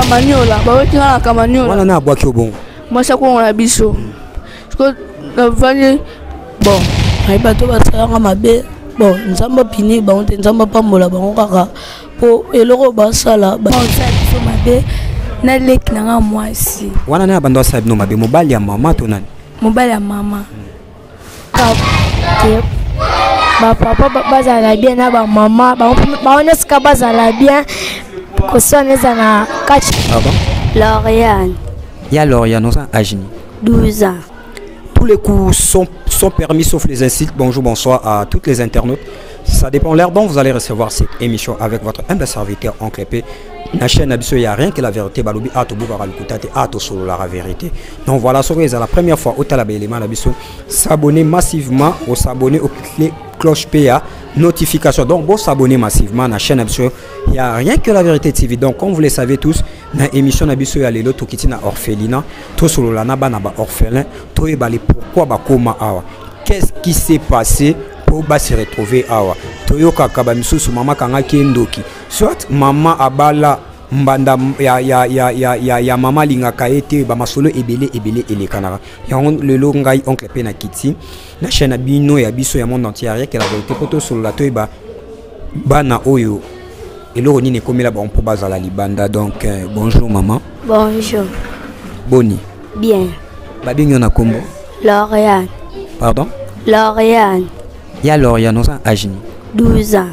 Kamanyola baweti nga na Kamanyola wana na abwaki yo bongo mwasi akongo na biso siko navandi bon nayebi bato basalanga mabe bon nzambe apini bango te nzambe apambola bango kaka mpo eloko basala basala biso mabe na leki na nga mwasi wana naye abanda asala bino mabe mobali ya mama to nani mobali ya mama te bapapa bazala bien na bamama bango nyonso ka bazala bien koswana eza na kati. Pardon? Lauriane. Ya Lauriane, oza âge nini? 12 ans. Tous les coups sont permis sauf les insultes. Bonjour, bonsoir à toutes les internautes. Ça dépend l'heure dont vous allez recevoir cette émission avec votre humble serviteur Oncle P. Na chaîne na biso ya rien que la vérité, balobi ato bukaka lokuta te, ato sololaka vérité. Donc voilà, soki eza la première fois otala ba élément na biso, s'abonner massivement, o s'abonner au clé cloche PA notification. Donc bon, s'abonner massivement na chaîne na biso ya rien que la vérité TV. Donc comme vous le savez tous, na émission na biso ya lelo tokiti na orphelinat, tosolola na bana ba orphelin, toyeba le pourquoi bakoma awa. Qu'est-ce qui s'est passé pour ba se retrouver awa? Toyokaka ba misusu mama kangaki ndoki, soit mama abala mbanda ya, ya, ya, ya, ya, ya mama alingaka ye te, ba masolo ebele ebele elekanaka yango. Lelo ngai Oncle P na kiti na chaîne na bino ya biso ya monde entier, rien que la vérité, po tosolola, toyeba bana oyo eloko nini ekomela bango mpo bazala libanda. Donc bonjour maman. Bonjour. Boni? Bien. Babengi yo na kombo? Lauriane. Pardon? Lauriane. Ya Lauriane, oza âge nini? 12 ans.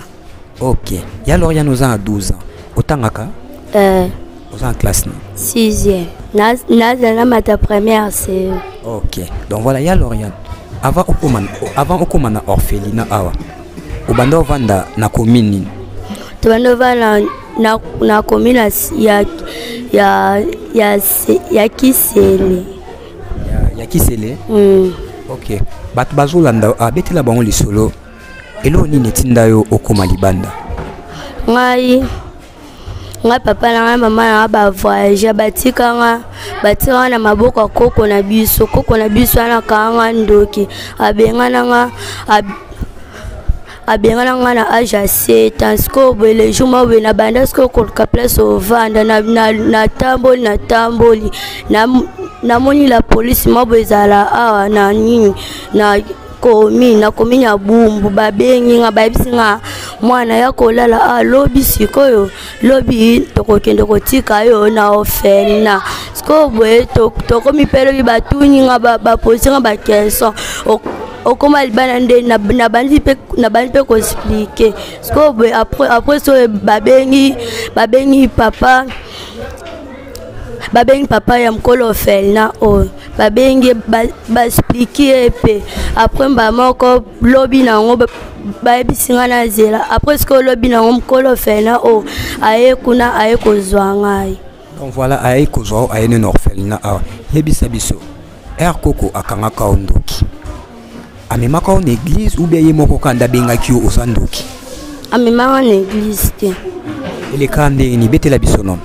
Ok, ya Lauriane, oza na 12 ans, otangaka? Oza na classe nini? Sixième, nazala na mata première C. Ok, donc voilà, ya Lauriane, avant okoma na orphelinat awa, obanda ovanda na commune nini? Tobanda ovanda na commune ya Kisele. Ya Kisele. Mm. Ok, bato bazolanda, abetela bango lisolo, eloko nini etinda yo okóma libanda? Ngai, papa na ngai, mama na ngai bavoyage, batika nga na maboko ya koko na biso. Koko na biso wana akanga nga ndoki, abengana nga, abengana nga na age ya 7 ans. Sikoyo boye, le jour moko boye, nabanda sikoyo koluka place ovanda. Natamboli, natamboli, namoni la police moko boye ezala awa na nini, na commune ya Bumbu. Babengi nga, bayebisi nga: "Mwana ya kolala alobi sikoyo, lobi tokokende kotika yo na orphelinat." Sikoyo boye tokomi mpe lobi, batuni nga, baposer nga baquestion: "Okóma libanda nde?" Nabandi mpe koexpliquer. Sikoyo boye, après soyo babengi papa ya mokolo orphelinat oyo, babengi, baexpliquer ye mpe. Après mbala moko lobi nango bayebisi nga na nzela. Après sikoyo lobi nango, mokolo orphelinat oyo aye kuna, aye kozwa ngai. Donc voilà, aye kozwa yo, aye nene orphelinat awa. Yebisa biso, ere koko akangaka yo ndoki, amemaka yo na église ou bien ye moko kanda abengaki yo oza ndoki? Amemaka na église te. Eleka ndenge nini? Betela biso nono.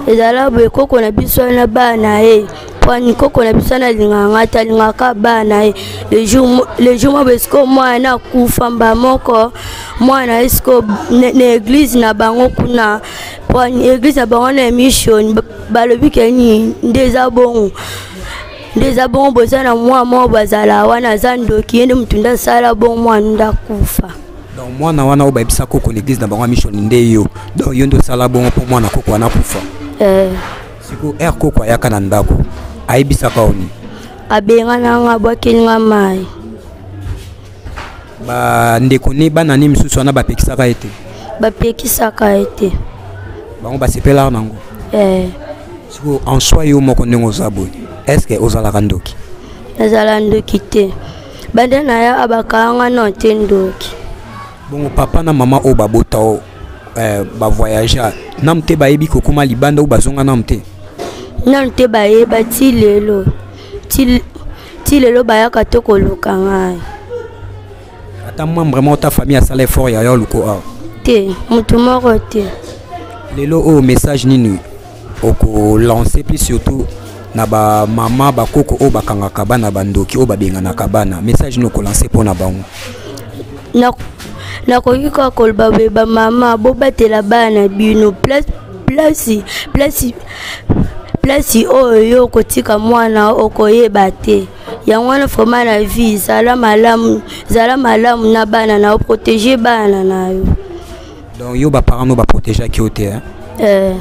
Ezala boye, koko na biso wana, bana na ye pwani, koko na biso wana alingaka nga te, alingaka bana na ye. Le jour moko boye sikoyo mwana akufa. Mba moko mwana ye sikoyo na église na bango kuna, pwani église na bango na mission, balobi ke nini nde eza bongo, nde eza bongo, boza na mwa moko bazala wana aza ndoki, ye nde motu nde asala bongo, mwana nde akufa. Donc mwana wana oyo bayebisa koko na église na bango ya mission nde yo, donc yo nde osala bongo mpo mwana koko wana akufa? Eh. Sikoyo ere koko ayaka na ndako, ayebisaka yo nini? Abengana nga, abwakeli nga mai. Bandeko ne, bana ne misusu wana bapekisaka ye te? Bapekisaka ye te. Bango basepelaka nango? Eh. Sikoyo en soi, yo moko ndenge oza boye, est ce que ozalaka ndoki? Nazala ndoki te. Banda na ya abakanga no te ndoki. Bongo papa na mama oyo babota o eh, bavoyagea nanu te, bayebi kokóma libanda oyo bazonga nanu te? Nanu te bayeba ti lelo, ti lelo bayaka te koluka ngai. Ata membre moko ta famille asala effort ya yo luko awa? Te, motu moko te. Lelo oyo message nini okolance, puis surtout na bamama, bakoko oyo bakangaka bana bandoki, oyo babenganaka bana? Message nini okolance mpo na bango? Nakoki kaka koloba boye: bamama, bobatela bana bino. Place oyo yo okotika mwana, okoyeba te. Yango wana vraiment na vie, zala malamu, zala malamu na bana na yo, protege bana na yo. Donc yo, baparent no baprotégeaki yo te, hein? Eh.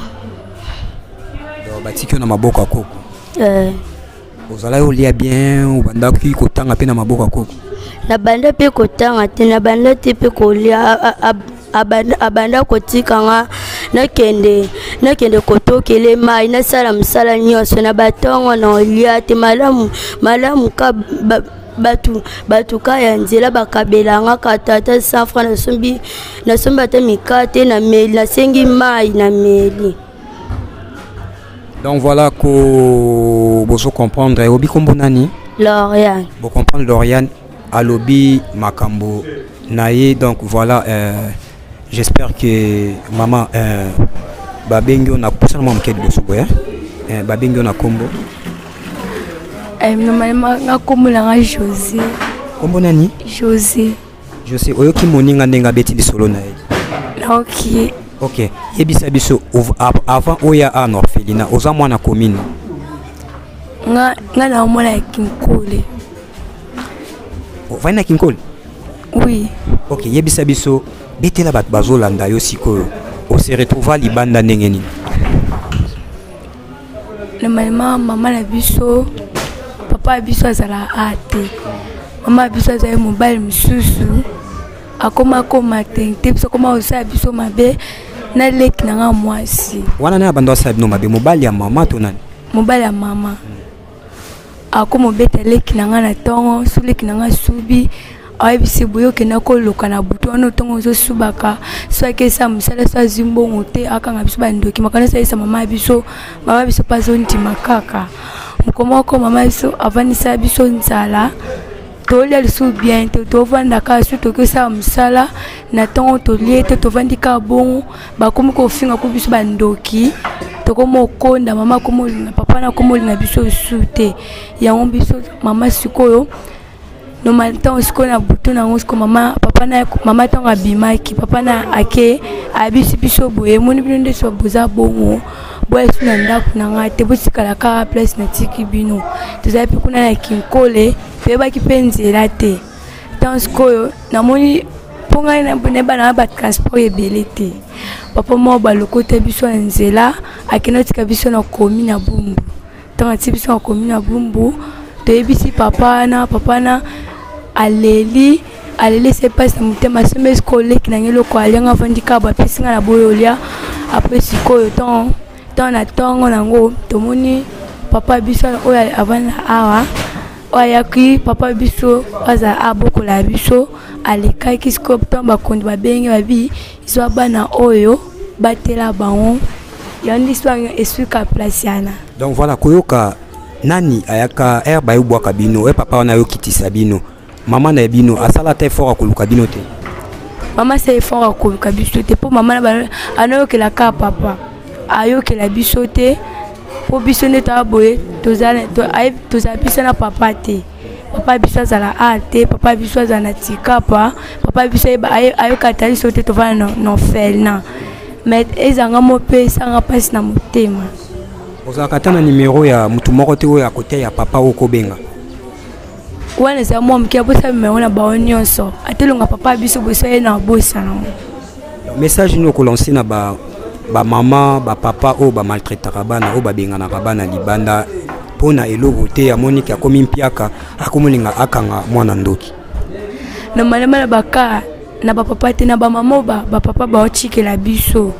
Donc batiki yo na maboko ya koko? Eh. Ozalaki olia bien? Obandaki kotanga mpe na maboko ya koko? Nabanda mpe kotanga te, nabanda te mpe kolia. Abanda kotika nga nakende kotokele mai, nasala mosala nyonso na batongo, na olia te malamu malamu ka bato ka ya nzela bakabelanga ka tata 100 franc, nasombi ata mikate na meli, nasengi mai na meli. Donc voilà ko bozo comprendre. Obi kombo nani? Lauriane. Bo comprendre, Lauriane alobi makambo na ye. Donc voilà, j'espère que maman, babengi yo na pusana mwa moke liboso boye, babengi yo na kombo? Normalement nga kombo na nga José. Kombo nani? José. José, oyoki moninga ndenge abeti lisolo na ye? Naoki. Ok, yebisa biso, avant oya a na orphelinat, oza mwana commune? Nga na mwana ya Kinkole. Ovandi na Kinkole? Oui. Ok, yebisa biso, betela bato bazolanda yo sikoyo, ose retrouva libanda ndenge nini? Normalement mama na biso, papa ya biso azala a te. Mama ya biso azali mobali mosusu, akoma koma te te biso, akoma kosala biso mabe na leki na nga mwasi. Wana naye abanda asala bino mabe, mobali ya mama to nani? Mobali ya mama. Akoma obeta leki na nga na ntongo, so leki na nga subi, ayebisi boye: okenda koluka na butu wana, ntongo ozosubaka. So akesa mosala, so azwi mbongo te, akanga biso bandoki. Makambo nyonso ayebisa mama ya biso, mama biso mpe azondima kaka. Moko moko mama biso avandisa biso nzala, tolia lisusu bien te, tovanda kaka. So toki osala mosala na ntongo, tolie te, tovandi kaka bongo. Bakomi kofinga ko biso bandoki, tokomi okonda. Mama akomi olinga papa na akomi olinga biso lisusu te. Yango biso mama sikoyo normal ntango sikoyo na butu nango sikoyo mama, papa na mama, ntango abimaki, papa na ake ayebisi biso boye: emoni bino nde so boza bongo, boya su na ndako na ngai te, botikala kaka place natiki bino. Tozali mpe kuna na Kinkole, toyebaki mpe nzela te. Ntango sikoyo namoni mpo ngai nayeba na batransport ebele te, papa moko balokota biso na nzela, akende otika biso na komi na Bumbu. Ntango atie biso na komi na Bumbu, toyebisi papa wana, papa wana aleli, aleli, ese mpasi na motema. Asombi sikoyo oleki na ngai eloko alianga, avandi kaka, bapesi ngai na boyo olia. Apres sikoyo ntango na ntongo nango tomoni papa biso oyo avandi na awa, oyo ayaki, papa biso azala abokola biso, alekaki sikoyo. Ntango bakonzi babengi, babi zwa bana oyo, batela bango. Yango nde histoire esuka place wana. Donc voilà, koyoka nani ayaka ere bayobwaka bino e, papa wana ayokitisa bino, mama na bino asala ata effort akoluka bino te? Mama asala effort akoluka biso te, mpo mama anayokela kaka papa, ayokela biso te, mpo biso nde toya boye, tozala biso na papa te. Papa biso azala a te, papa biso azala na tikapa, papa biso ayoka ta biso te, tovanda na orphelinat. Mais ezanga mo mpe esanga mpasi na motema. Ozalaka ata na nimero ya motu moko te oyo akote ya papa oyo kobenga? Wana eza mwa moke, abosa numero na bango nyonso, ata elonga papa biso boso ye na abosana. Message nini okolance na bamama, bapapa oyo bamaltraitaka bana, oyo babenganaka bana libanda mpo na eloko te? Amoniki akomi mpiaka, akomolinga akanga mwana ndoki. Na malema na baka na bapapa te, na bamama oyo bapapa baotikela biso,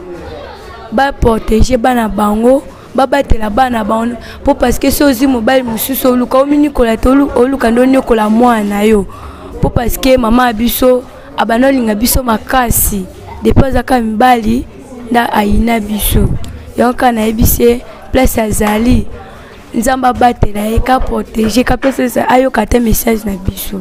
baprotege bana bango, babatela bana bango, mpo parce que so ozwi mobali mosusu, oluka ominikola te, oluka nde oniokola mwana na yo, mpo parce que mama ya biso. Abanda olinga biso makasi depuis azaka mibali nda ayina biso. Yango kaka nayebisi ye place azali, Nzambe abatela ye, ka protéger, ka place ayoka ata message na biso.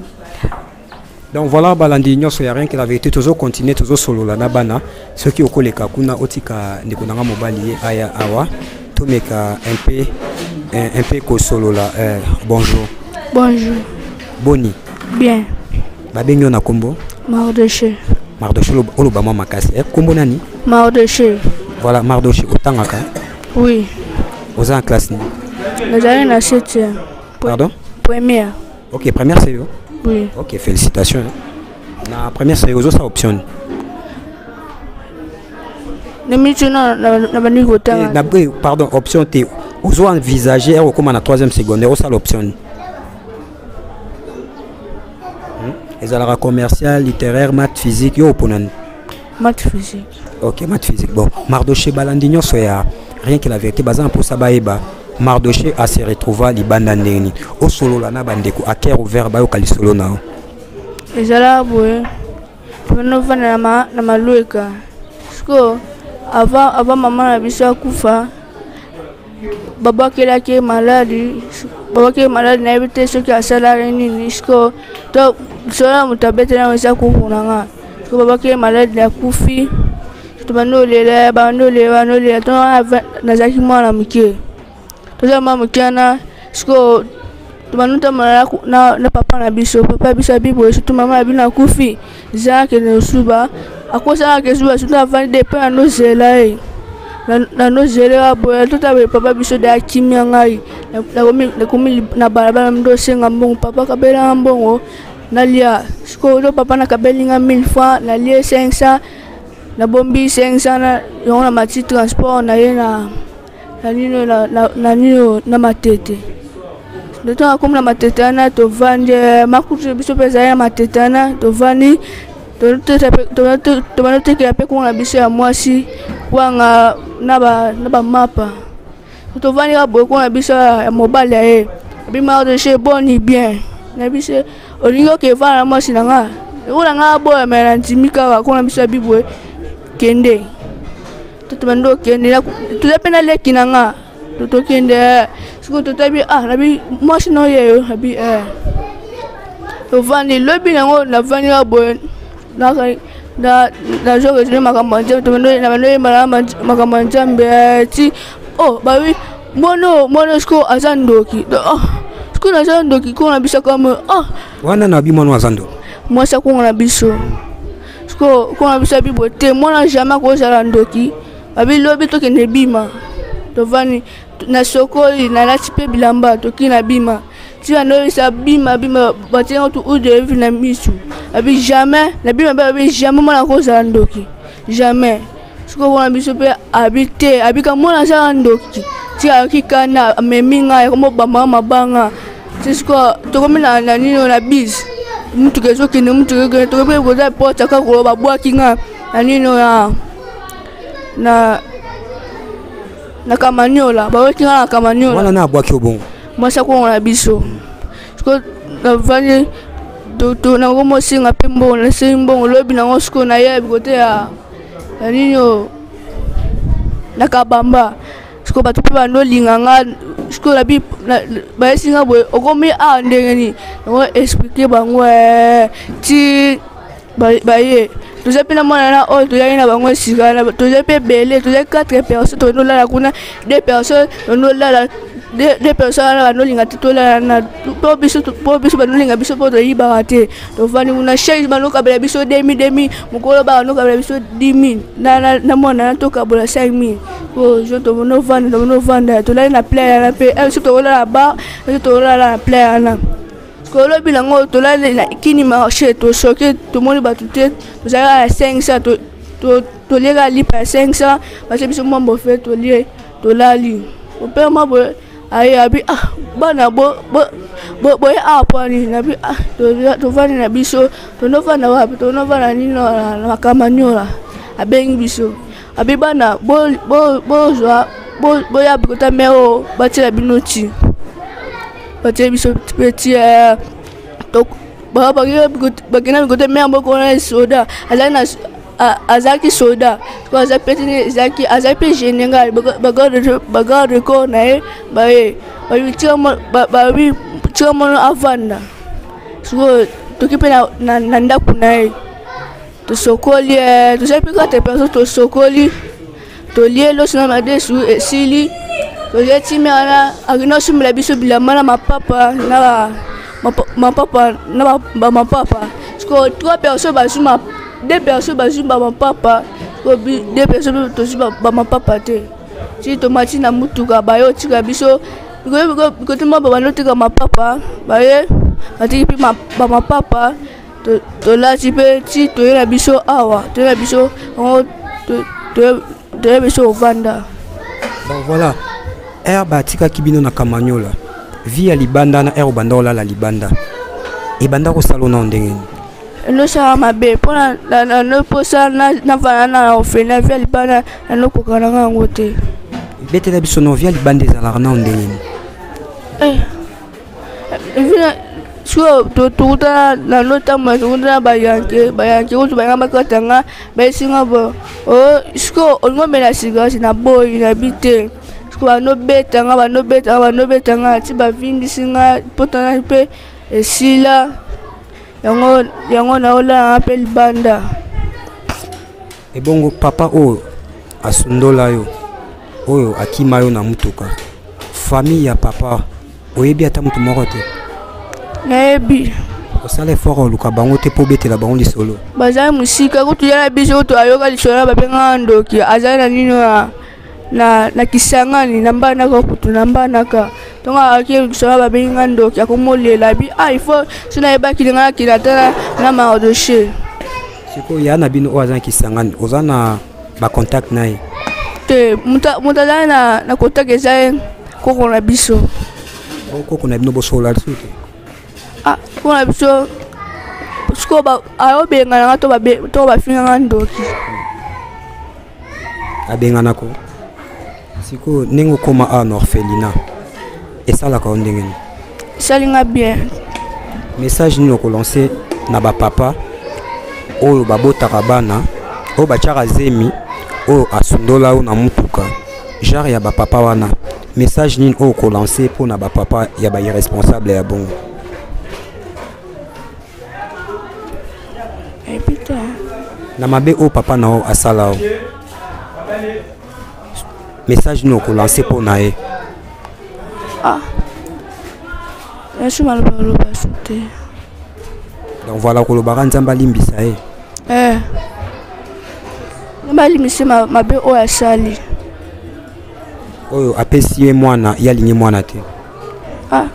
Donc voilà, balandi nyonso ya Rien que la vérité, tozo continuer, tozo solola na bana. Soki okoleka kuna otika ndeko nanga mobali ye aya awa, tomeka un peu kosolola. Bonjour. Bonjour. Boni? Bien. Babengi yo na kombo? Mardoché. Mardoché, oloba mwa makasi. Kombo nani? Mardoché. Voilà, Mardoché, otangaka? Oui. Oza en classe nini? Nazali na 7e. Pardon? Première. Ok, première c'est yo? Oui. Ok, félicitations. Hein. Na première c'est yo, oza option. Na na bandi kotanga. Na pardon, option te. Ozo envisager okoma na troisième secondaire, osala option. Ezalaka commercial, littéraire, maths, physique, yo opona nini? Maths physique. Ok, maths physique. Bon, Mardoché, balandi nyonso ya Rien que la vérité, baza na mposa bayeba Mardoché a se retrouva libanda ndenge nini. Osolola na bandeko à cœur ouvert, bayoka lisolo na yo. Ezalaka boye, tonovanda na Malweka. Sikoyo avant mama na biso akufa, babwakelaki ye maladi, babwakeli maladi, nayebi te soki asalaki nini. Sikoyo to lisolo ya moto abeteli yango eza kuku na nga. Sikoyo babwakeli maladi, akufi. Tobandi olela, bandi olela, bandi olela. To nazalaki mwana moke, tozala mwana moke wana. Sikoyo tobandi otambola na papa na biso. Papa biso abi boye, surtout mama na bino akufi, za akende kosuba. Akosaka kesuba, surtout avandi de mpe nanozela ye, nanozela boye. Tota boye, papa biso de akimia ngai. Nakomi na balabala, ndo osenga mbongo, papa kabelanga mbongo nalia. Sikoyo to papa nakabeli nga 1000 francs, nalie 500, nabombi 500 yango na mati transport na ye na nino na nino na Matete. Nde akomi na Matete wana, tovandi makutu biso mpe ezali na Matete wana. Tovandi, tobandi otekela mpe kongo na biso ya mwasi kwanga na bamapa. Tovandi kaka boye, kongo na biso ya mobali ya ye abi: "Mardoché, boni bien?" Na biso: "Olingi oke evanda na mwasi na nga?" Ekola nga aboya, me na ndimi kaka. Kongo na biso abi boye: "Kende." To tobandi okende, toza mpe na leki na nga, tokende. Sikoyo totabi: "Ah," nabi, "mwasi na oyo yo?" Abi eh. Tovandi, lobi nango navandi kaka boye, nazo raisonner makambo ya Nzambe, na bando oyembana makambo ya Nzambe ti oh, babi mwana mwana sikoyo aza ndoki. Oh, sikoyo naza ndoki? Kongo na biso kama oh. Wana na bi mwana aza ndoki? Mwasi akongo na biso. Sikoyo kongo na biso abi boye te, mwana jamais akozala ndoki. Babi lobi tokende bima. Tovandi na sokoli, nalati mpe bilamba, toki na bima. Ti bandoyebisa bima bima, batianga tu ude vi na misu. Abi jamais na bima mpe abi jamais mwana akozala ndoki, jamais. Sikoyo wana biso mpe abi te, abika mwana azala ndoki. Ti ayoki kanda, amemi ngai, akomobambanga mabanga. Ti sikoyo tokomi na nini, na bus, mutuka ezokende, mutuka ezokende, tokomi mpe koza porte kaka koloba, babwaki nga na nini na Kamaniola, babwaki nga na Kamaniola. Wana na abwaki yo bongo? Mwasi akongo na biso. Sikoyo navandi, nango mosenga mpe mbongo, nasengi mbongo. Lobi nango sikoyo nayebi kote ya nini oyo na Kabamba. Sikoyo bato mpe bandolinga nga. Sikoyo nabi bayesi nga boye: "Okomi awa ndenge nini?" Yango expliquer bango ti baye. Toza mpe na mwana na oyo toyaki na bango esika, toza mpe ebele, toza 4 personnes. Tondolala kuna 2 personnes, tondolala 2 personnes wana, bandolinga te tolala na po biso bandolinga biso mpo toyibaka te. Tovandi kuna, chaise bandokabela biso demi demi. Mokolo bakandokabela biso 10 000 na mwana na tokabola 5 000. Po jo tomonovanda, tomonovanda, tolali na play wana mpe biso tokolala bar, biso tokolala na play wana. Kolobi nango tolali na kini marché, tosoke, tomoni bato te. Tozalaka na 500, tolieka lipa ya 500, batie biso mwa mbofe, tolie, tolali. Opere mwa boye aye, abi: "Ah bana, boye awa mpo nini?" Nabi: "Ah, tovandi na biso." Tonovanda wapi? Tonovanda nini na makambo. Abengi biso, abi: "Bana, bozwa, boya bikota me oyo batiela bino ti." Batie biso mpe ti. Bakenda mikote mare moko wana soda azalaki na azalaki soda, aza mpe ezalaki azalaki mpe général. Bagarde corps na ye baye babi tika mono avanda. Sikoyo toki mpe na ndako na ye, tosokoli, tozali mpe quatre personnes, tosokoli, tolie loso na madesu, esili, tolie. Timi wana akende osombela biso bilamba na mapapa na mapapa na bamapapa. Sikoyo trois personnes bazwi, deux personnes bazwi bamapapa, deux personnes tozwi bamapapa te. Ti tomati na mutuka, baye otika biso kote mwa babandi otika mapapa, baye batiki mpe bamapapa, tolati mpe ti toye na biso awa, toye na biso yango, toye biso ovanda. Bon, voilà, ere batikaki bino na Kamanyola, vie ya libanda na ere obanda olala libanda, ebanda kosala nao ndenge nini? Enosala mabe mpona nanoposa navanda na orphelinat. Vie ya libanda nanokoka nanga yango te. Betela biso no vie ya libanda ezalaka nao ndenge nini? Sikoyo tokutana na notambola, tokutana bayanke, bayanke kutu bayanga bakatanga, bayesinga bo sikoyo olingi omela cigarette, na boyi na bi te. Sikoyo banobetanga, banobetanga, banobetanga ti bavimbisi nga potana mpe esila yango, yango naolala mpe libanda. Ebongo papa oyo asundola yo, oyo akima yo na mutuka, famille ya papa oyebi ata motu moko te? Nayebi. Osala effort oluka bango te mpo obetela bango lisolo? Bazali mosika. Kutu ya na biso kutu ayoka lisolo na babengaka ndoki, azali na nino na Kisangani, na Mbanaka, kutu na Mbanaka. Ntongo ayoki lisolo babengi nga ndoki, akomolela bi ah, il faut so nayebaki nga nakende ata na Mardoche. Sikoyo ya na bino oyo aza na Kisangani, oza na bacontact na ye? Te, moto azali na contact eza ye koko na biso. Koko na bino bosolola lisusu te? Ah, koko na biso sikoyo ayobengana nga to bafinganga ndoki. Abenganako. Sikoyo ndenge okóma awa na orphelinat, esalaka yo ndenge nini? Esalinga bien. Message nini okolancer na bapapa oyo babotaka bana, oyo batiaka zemi, oyo asundola yo na mutuka, genre ya bapapa wana? Message nini oyo okolancer mpona bapapa ya bairresponsable ya bongo? Epi te. Na mabe oyo papa na yo asala yo, message nini okolancer mpo na ye? Ah, nasu maloba oloba su te. Donc voilà, kolobaka Nzambe alimbisa ye. Eh. Nzambe alimbisi mabe oyo asali. Oyo apesi ye mwana, ye alingi mwana te. Ah,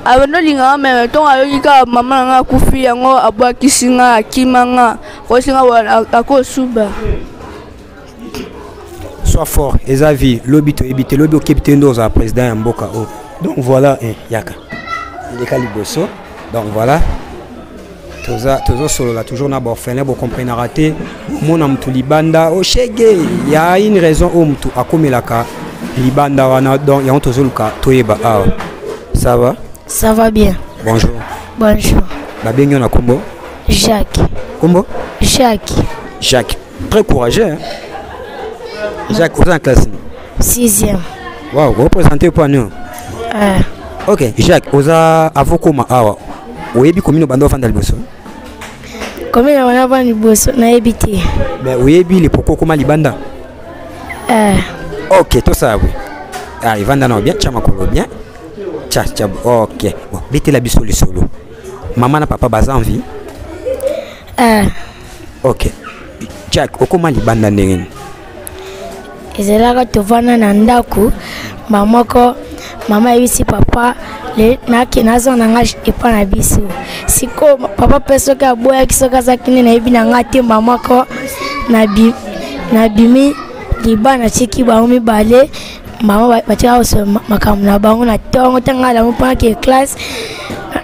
anolingaka meme ntongo ayoki kaka mama na nga akufi, yango abwakisi nga, akima nga, akosi nga, akosuba. Sois fort, eza vie. Lobi toyebi te, lobi okebi te nde ozala président ya mboka oyo. Donc voilà, eh, yaka eleka liboso. Donc voilà, tozosolola toujours na baorphelin. Bokomprenaka te, omona motu libanda oshege, ya une raison oyo motu akomelaka libanda wana. Donc yango tozoluka toyeba awa. Ça va? Ça va bien. Bonjour. Bonjour. Babengi yo na kombo? Jacques. Kombo? Jacques. Jacques, très courageux, hein? Jacques, oza na classe? Sixième. Wow, représente mpo ani? Ok, Jacques, oza avokoma awa, oyebi commune obanda ofanda liboso? Commune wana vanda liboso, nayebi te. Mais oyebi le pourquoi okoma libanda? Ok, tosala boye. Ah, evanda nao bien, tia makolo bien, tia, tia. Ok, bon, betela biso lisolo. Mama na papa baza en vie? Ok, Jack, okoma libanda ndenge nini? Ezalaka tovanda na ndako moko, mama ayebisi papa nake naza na nga epa na biso. Sikoyo papa mpe soki aboyaki, soki azalaki nde nayebi na nga te. Moko nabimi liba, natiki bango mibale. Mama batikaka kosola makambo na bango. Na ntongo ntango alamu mpona ke classe,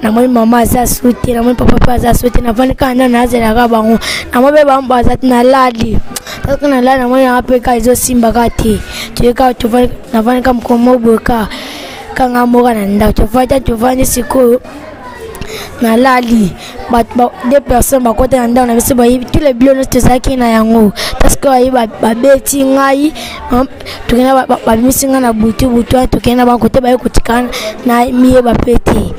namoni mama aza su te, namoni papa mpe aza su te. Navandi kaka nano, nazelaka bango, namoni mpe bango baza te. Nalali kaka, nalali, namoni nanga mpe kaka ezosimba kaka te. Toye kaka, navandi kaka mokolo moko boye kaka kanga moko na ndako, tovandi, tovandi. Sikoyo Nalali, deux personnes bakota na ndako na biso, bayibi tous les biloko nyonso tozalaki na yango. Parce que bayi babeti ngai, tokenda, babimisi ngai na butu butu wana, tokende na bango kote, baye kotika na miyeba mpe te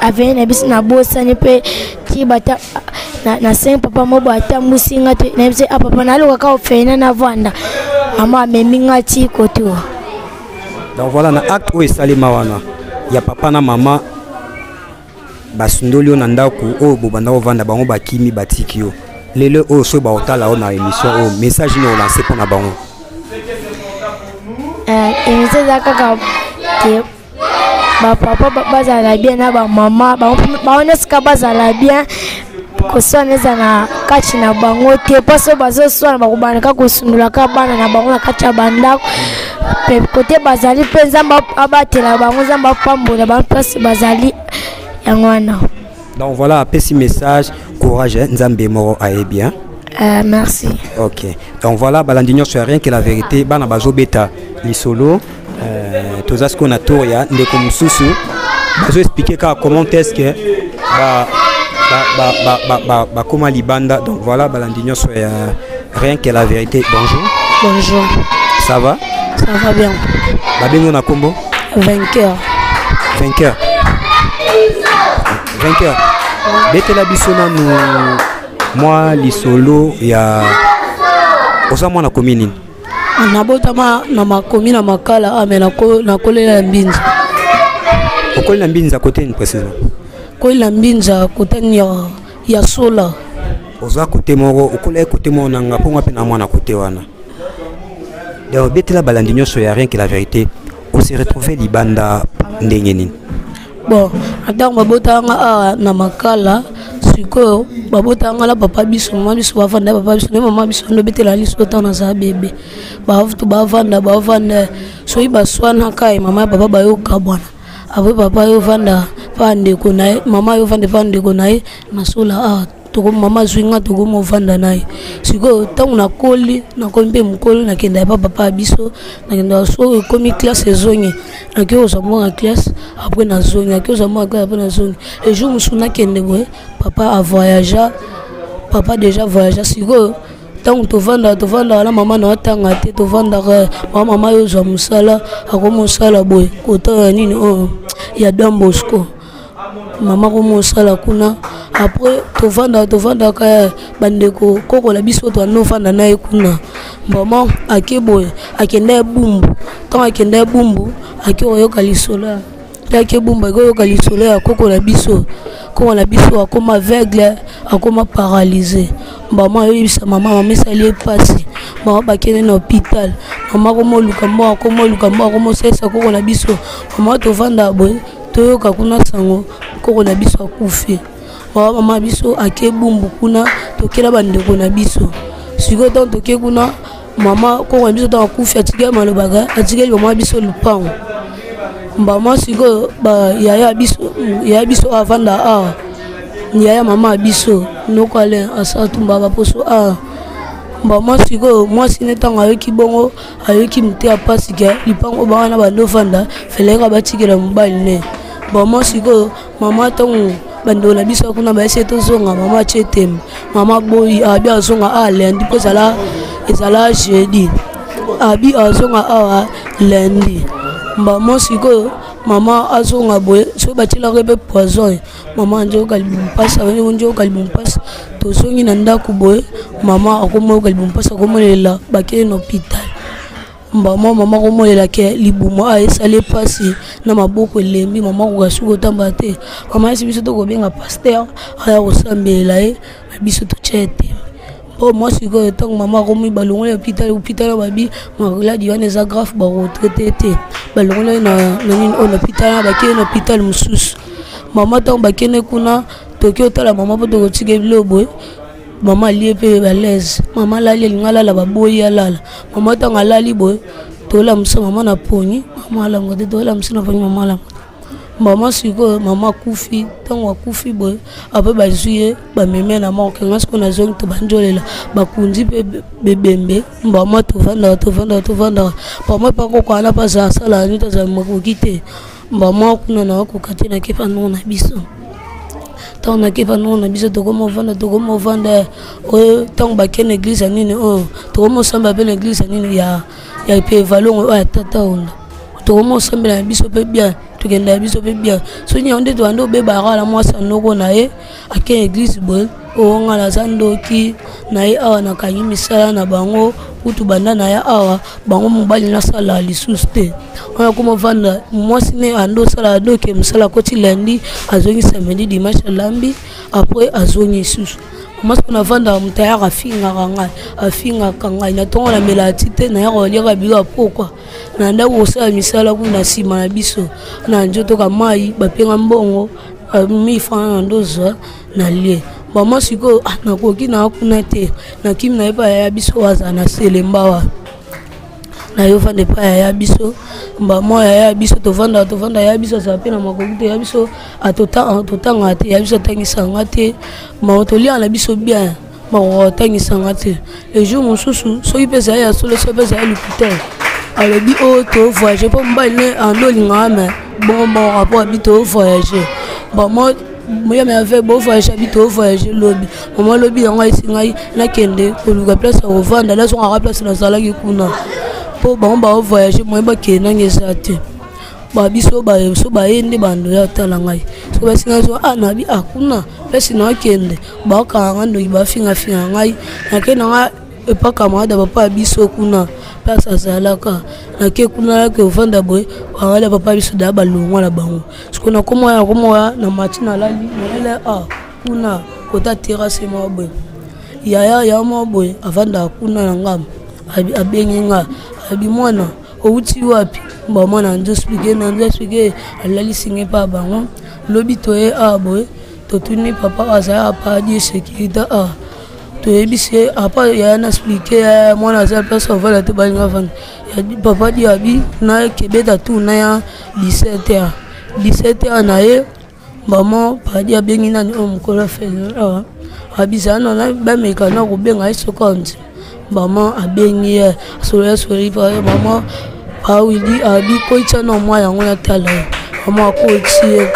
aveni na biso. Nabosani mpe ti bata nasengi papa moko atambwisi nga te, nayebisi a papa nalukaka ofeina navanda, mama amemi nga ti koto. Donc voilà, na acte oyo esalema wana ya papa na mama, basundoli yo na ndako oyo bobanda kovanda, bango bakimi, batiki yo. Lelo oyo soki baotala yo na émission oyo, message nini olance mpo na bango? Émission eza kaka ke bapapa bazala bien na bamama bango nyonso, ka bazala bien, koswana eza na kati na bango te, mpo so bazoswana bakobanda kaka kosundolaka bana na bango na kati ya bandako. Mpe kote bazali mpe, Nzambe abatela bango, Nzambe apambola bango place bazali, yango wana. Donc voilà, apesi message, courage, hein, Nzambe moko ayebi, hein? Merci. Ok, donc voilà, balandi nyonso ya Rien que la vérité, bana bazobeta lisolo. Toza sikoyo na tour ya ndeko mosusu, bazoexplike kaka comment est ce que bakóma libanda. Donc voilà, balandi nyonso ya Rien que la vérité, bonjour. Bonjour. Ça va? Ça va bien. Babengi na kombo? Vainqueur. Vainqueur, vainqueur, betela biso nanu mwa lisolo ya oza mwana komi nini? Nabotama na makomi na Makala, ame nakolela na Mbinza. Okoli na Mbinza kote nini précisément? Kolela Mbinza kotani ya Sola. Oza kote moko, okola kote moko na nga, mpo nga mpe na mwana kote wana. Donc betela balandi nyonso ya Rien que la vérité, ose retrouve libanda ndenge nini? Bon, ntango babotanga awa na Makala, sikoyo babotanga na papa biso, mama biso, bavanda papa biso nde mama biso ndo betela liso ntango nazala bebe. Bavanda bavanda, soki baswanaka ye, mama ya papa bayokabwana. Apres papa yovanda pa ndeko na ye, mama yovanda pa ndeko na ye na Sola awa. Toko mama azwi nga, tokomi ovanda na ye. Sikoyo ntango nakoli, nakomi mpe mokolo, nakenda epa papa ya biso. Nakenda so ekomi classe ezongi, nake kozwa mwana classe, apres nazongi, nake kozwa mwana classe, apres nazongi. Le jour mosusu nakende boye, papa avoyagea, papa déjà voyagea. Sikoyo ntango tovandaka tovandaka na mama na atanga te, tovandaka mama, mama yo ozwa mosala, akomi osala boye kota ya nini oyo ya Don Bosco, mama komi osala kuna. Après tovandaka tovandaka, bandeko kokola biso toanda ovanda na ye kuna. Mama ake boye, akenda ye Bumbu. Ntango akenda ye Bumbu, ake koyoka lisolo, ake Bumbu, ake koyoka lisolo ya koko na biso. Koko na biso akoma aveugle, akoma paralysé. Mama ayoyebisa mama, mama esali ye mpasi, mama bakende na hôpital. Mama akomoluka mbongo, akomoluka mbongo, akomosalisa koko na biso. Mama tovanda boye, toyoka kuna sango koko na biso akufi. Mama, mama biso ake Bumbu kuna, tokela bandeko na biso. Sikoyo ntango toke kuna, mama koko na biso ntango akufi, atikeli malobaka, atikeli mama biso lupango. Mbama sikoyo yaya biso, yaya biso avanda awa, yaya mama ya biso, noko Alain asala tumba baposo awa. Mbama sikoyo mwasi ne ntango ayoki bongo, ayoki mote ya mpasi ke lipango bango na bando ofanda feleka batikela mobali ne. Mbama sikoyo mama, ntango bandeko na biso kuna bayesi tozonga, mama atie tembe, mama boyi, abi azonga awa lundi, mpo ezala ezala jeudi, abi azonga awa lundi. Mbama sikoyo mama azonga boye, soki batielaka mpe poison, mama nzoyoka libumu mpasi, nzoyoka libumu mpasi. Tozongi na ndako boye, mama akomoyoka libumu mpasi, akomolela, bakende na hôpital. Mbama mama akomolela ke libumu a esali mpasi na maboko elembi, mama akoka soki kotambola te. Mama yesi biso tokobenga pasteur aya kosambelela ye na biso, totya ye tembe. Mpo mwa sikoyo ntango mama akomi, balongoli hôpital, hôpital babi maladi wana eza grave, bakotraite te. Balongoli ye na nini oyo na hôpital wana, bakei na hôpital mosusu. Mama ntango bakende kuna, toki otala mama mpo tokotika biloko boye, mama alie mpe balaise, mama alali, alingi alala, baboyi alala. Mama ntango alali boye, tolamusa mama na pongi, mama alamuka te. Tolamusa na pongi, mama alamuka te. Mama sikoyo mama akufi. Ntango akufi boye, apres bazwi ye, bamemi na morgue. Nga sikoyo nazongi, tobandi olela, bakundi mpe bebembe. Mbama tovandaka tovandaka tovandaka, mbama epa koko wana mpe azala asalaka nini, azala makoki te. Mbama kuna nakoka te, nakepa ndongo na biso. Ntango nake epa noko na biso, tokoma ovanda, tokoma ovanda oyo. Ntango bake na eglise ya nini oyo, tokoma osambela mpe na eglise ya nini ya pe valongo oyo ya tata onda, tokoma osambela na biso mpe bien, tokenda na biso mpe bien. Soki yango nde tobandi obebaka na mwasi ya noko na ye, ake eglise boye, oyo nga naza ndoki na ye awa, nakangi misala na bango kutu banda na ye awa, bango mobali nasala lisusu te. Oyo akoma ovanda mwasi ne ando osala adoke mosala, akoti lundi, azongi samedi, dimanche alambi, après azongi lisusu. Mwasi oyo navandaka, moto ayaka afingaka ngai, afingaka ngai na ntongo, namelaka ti te, nayaka koliaka bilo ya pokwa na ndako, kosala misala kuna nsima na biso na nzotoka mai bapenga mbongo 1000 francs na ndozwa na lie mama. Sikoyo ah, nakoki na kuna te, nakimi na ye pa yaya biso oyo azala na Selemba wa na yo, vanda epai yaya biso. Mbamwa yaya biso tovanda, tovanda, yaya biso azala mpe na makoki te, ya biso totangaka te, ya biso atangisanga te, mao toliaka na biso bien, makoka kotangisanga te. Le jour mosusu soki mpe ezali ya solo, soki mpe ezali lokuta, alobi oyo tovoyage mpo mobali ne ando olingaka me bongo moko mpo abi tovoyage bamo moyame ave bovoyage, abi tovoyage lobi. Mama lobi yango ayesi ngai nakende koluka place ya kovanda, nazongaka place nazalaki kuna mpo bango baovoyage, moye bakende nange eza te. Babiso so baye nde bando ya tala ngai, so basi ngai so ah, nabi ah, kuna place nakende bakanga ngai ndoki, bafingafinga ngai. Nake na ngai epa camarade ya papa ya biso kuna place azalaka, nake kuna, nake ovanda boye, camarade ya papa biso daya balongwa na bango. Sikoyo nakomoya, nakomoya na mati, nalali, nalali ah, kuna kota terrasse moko boye, yaya ya moko boye avandaka kuna na ngambo, abengi nga, abi mwana outi wapi? Ba mwana nzo explique, na nzo explique, alalisi ngai mpa bango. Lobi toye awa boye, totuni papa azalaka padi sécurité awa, toyebisi ye apa yaya na explique yaya mwana aza place avanda te, balinga avanda. Papa di abi nakebeta tour na ya 17 heures, 17 heures na ye. Mama padi abengi nani oyo mokolo afele awa, abizala nana bameka na kobenga ye seconde. Mama abengi ye, asoli, asoli. Mama awili abi koitya na mwa yango natala ye. Mama akoiti ye,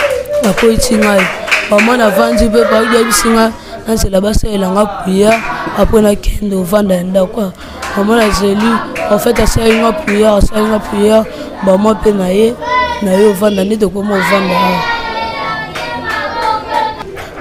akoiti ngai. Mama navandi mpe padi ayebisi ngai nazela basalela nga prière, apres nakende ovanda ya ndako. Mama nazeli, en fait asali nga prière, asali nga prière, mama mpe na ye na ye ovanda nde tokoma ovanda awa.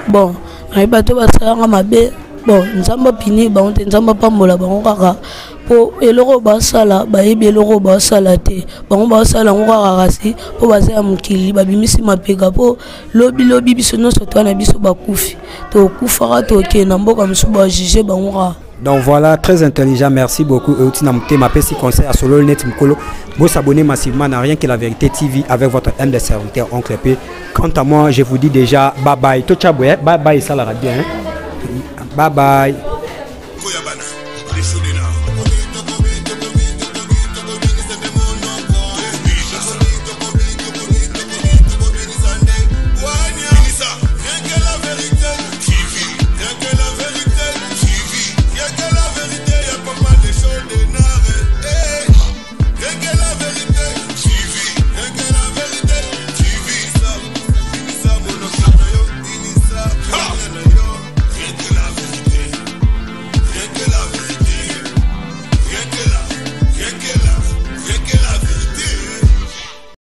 Bon, nayebi bato basalanga mabe, bon, Nzambe apini bango te, Nzambe apambola bango kaka mpo eloko basala, bayebi eloko basala te, bango basala yango kaka kasi mpo baza ya mokili, babimisi mapeka mpo lobi lobi biso nyonso toa na biso bakufi, tokufaka, tokende na mboka mosusu, bajuge bango kaka. Donc voilà, très intelligent, merci beaucoup. Et aussi, ma petit conseil à Solo Net Mkolo. Vous s'abonner massivement à Rien que la vérité TV avec votre humble serviteur Oncle P. Quant à moi, je vous dis déjà bye bye. Tout bye bye, ça la bien. Hein? Bye bye.